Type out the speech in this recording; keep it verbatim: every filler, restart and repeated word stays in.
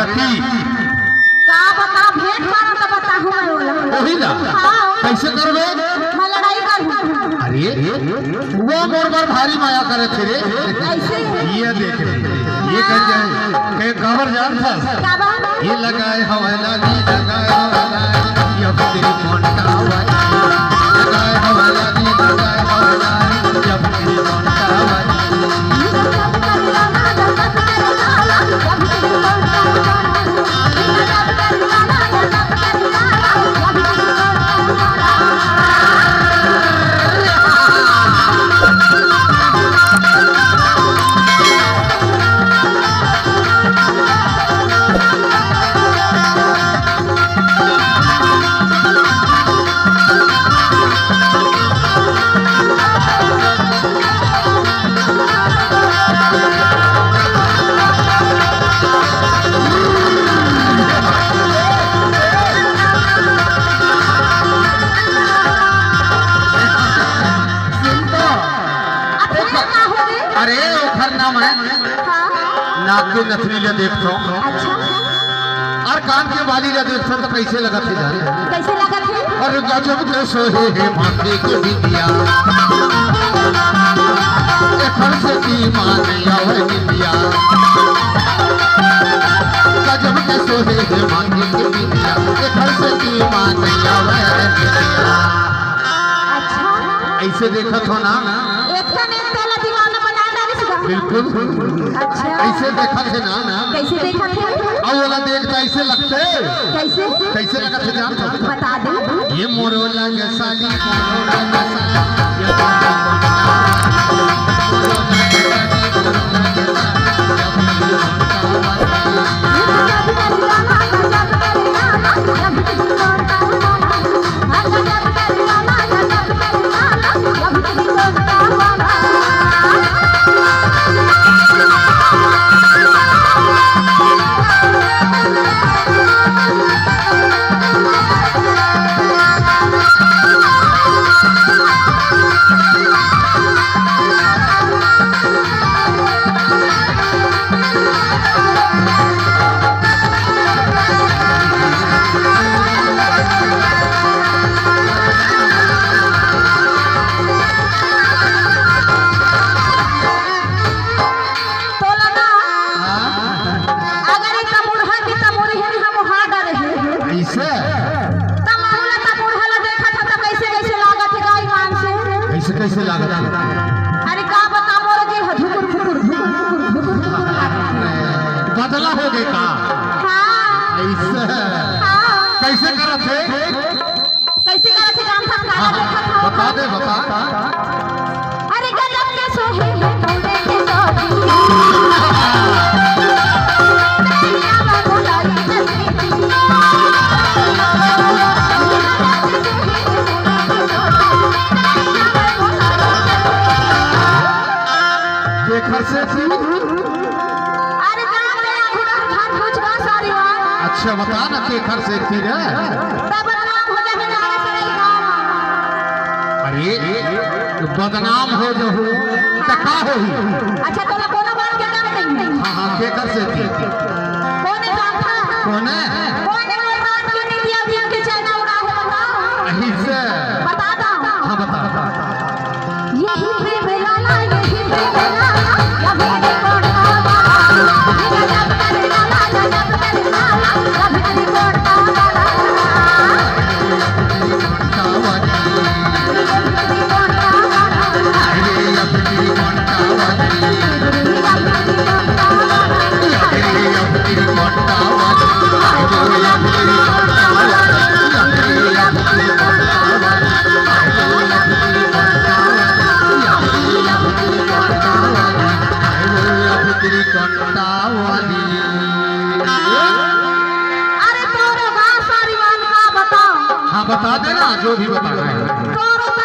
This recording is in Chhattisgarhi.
का बता, भेंट करहूं त बताहूं मैं ओला। वही ना। हाँ। कैसे करबे? मैं लड़ाई करहूं। अरे, वो मोर बर भारी मया करे थे रे। ऐसे? ये देख रे, ये कह जाए, कह काबर जानथस? का बा? ये लगाए हवय लाली, लगाए हवय लाली, ये तेरी मोंटा वाली। लगाए हवय लाली, लगाए हवय लाली, ये तेरी मोंटा वाली। सुन तो। अब फेर का होगे? अरे, ओखर नाम है। हाँ। नाक के नथनी ला देखथो। अच्छा। अउ कान के बाली ला देखथो त कैसे लगत हे जाने? कैसे लगत हे? अरे गजब के सोहे हे माथे के बिंदिया। एखर से की मान आवे निंदिया। गजब के सोहे हे माथे के बिंदिया। एखर से की मान आवे निंदिया। अच्छा। ऐसे देखत हो ना? एक कने तेला दीवाना बना डारिस गा। बिल्कुल। अच्छा। ऐसे देखत हे ना? कैसे देखत हे? अउ ओला देख त ऐसे लगथे। कैसे? कैसे लगत हे जान? बता दे। ये मोरो लंग साली, मोरो लंग साली, ये मोरो लंग साली, मोरो लंग साली, मोरो लंग साली। तोला ना, हाँ? अगर ई तमुड़हा के तमुड़ही में हम हाथ डारे हैं, ऐसे? त महू ला तमुड़हा ला देखत ह त कैसे कैसे लागत हे गाय मान से? कैसे कैसे लागत हे? अरे का बता मोर जी, ह धुकुर फुकुर, धुकुर फुकुर, धुकुर फुकुर लागत हे। बदला होगे का? हाँ। ऐसे? हाँ। कैसे करत हे? कैसे करत हे जानथस? हाँ, हाँ, बता दे, बता। अरे गजब के सोहे हे, तोड़े के सोहे। देखर से तू। अरे जा तेरा घुड़ा घर घुच बा सारी बात। अच्छा बता ना, देखर से तू रे। तब बदनाम हो जाबे, जाने से नहीं गाँव में। अरे, बदनाम हो जहू, त का होही? अच्छा, तोला कोनो बात के डर नहीं? हाँ, हाँ, केकर से थी? कोने जानता? कोने? कोने वो रात के निंदिया दिन के चैना उड़ा है, बताओ। अही से। बता दो। हाँ, बता, बता। यही प्रेम लाला, यही प्रेम लाला, यही प्रेम लाला। अरे तोरो गाँव सारी बात का बताओ। हाँ, बता देना, जो भी बताना है। तोरो त